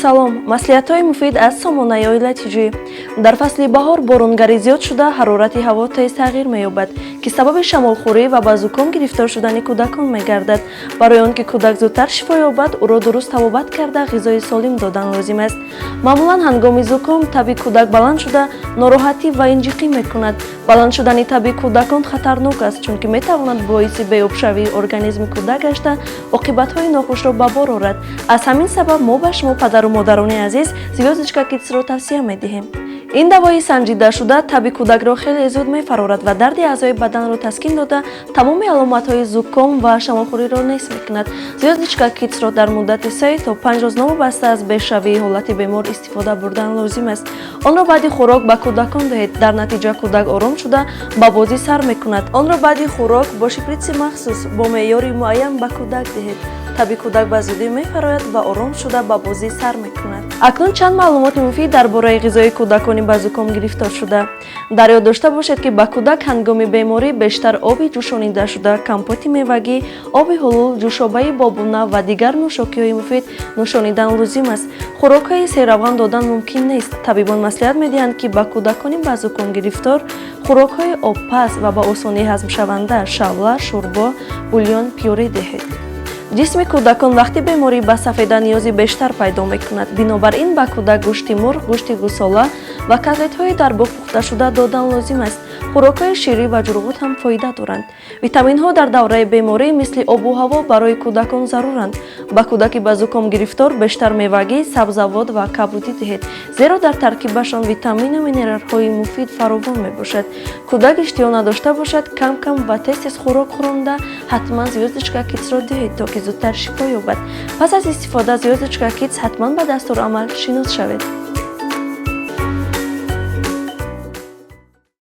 Салом. Маслиҳатҳои муфид аз сомонаи Оила ТЖ. Дар фасли баҳор боронгарӣ зиёд шуда, ҳарорати ҳаво тез тағйир меёбад, ки сабаби шамолхӯрӣ ва ба зуком гирифтор шудани кӯдакон мегардад. Барои он ки кӯдак зудтар шифо ёбад, ӯро дуруст табобат карда, ғизои солим додан лозим аст. Маъмулан ҳангоми зуком таби кӯдак баланд шуда, нороҳатӣ ва инҷиқӣ мекунад. Баланд шудани таби кӯдакон хатарнок аст, чунки метавонад боиси беобшавии организми кӯдак гашта, оқибатҳои нохушро ба бор орад. Аз ҳамин сабаб мо ба шумо, падару модарони азиз, «Звёздочка Кидсро» тавсия медиҳем. Ин давои санҷидашуда таби кӯдакро хеле зуд мефарорад ва дарди аъзои баданро таскин дода, тамоми аломатҳои зуком ва шамолхӯриро нест мекунад. «Звёздочка Кидсро» дар муддати 3 то 5 рӯз новобаста аз бешавии ҳолати бемор истифода бурдан лозим аст. Онро баъди хӯрок ба кӯдакон диҳед. Дар натиҷа кӯдак ором шуда, ба бозӣ сар мекунад. Онро баъди хӯрок бо шпритси махсус бо меъёри муайян ба кӯдак диҳед. Таби кӯдак ба зудӣ мефарояд ва ором шуда, ба бозӣ сар мекунад. Акнун чанд маълумоти муфид дар бораи ғизои кӯдакони ба зуком гирифтор шуда. Дар ёд дошта бошед, ки ба кӯдак ҳангоми беморӣ бештар оби ҷӯшонидашуда, компоти мевагӣ, оби ҳулул, ҷӯшобаи бобуна ва дигар нӯшокиҳои муфид нӯшонидан лозим аст. Хӯрокҳои серравған додан мумкин нест. Табибон маслиҳат медиҳанд, ки ба кӯдакони ба зуком гирифтор хӯрокҳои обпаз ва ба осонӣ ҳазмшаванда: шавла, шӯрбо, бульон, пюре диҳед. Ҷисми кӯдакон вақти беморӣ ба сафеда ниёзи бештар пайдо мекунад. Бинобар ин ба кӯдак гӯшти мурғ, гӯшти гӯсола ва котлетҳои дар буғ пухташуда додан лозим аст. Хӯрокҳои ширӣ ва ҷурғут ҳам фоида доранд. Витаминҳо дар давраи беморӣ мисли обу ҳаво барои кӯдакон заруранд. Ба кӯдаки ба зуком гирифтор бештар мевагӣ, сабзавот ва кабудӣ диҳед, зеро дар таркибашон витамину минералҳои муфид фаровон мебошад. Кӯдак иштиҳо надошта бошад, кам кам ва тез тез хӯрок хӯронда, ҳатман «Звёздочка Кидсро» диҳед, то ки зудтар шифо ёбад. Пас аз истифода «Звёздочка Кидс» ҳатман ба дастурамал шинос шавед.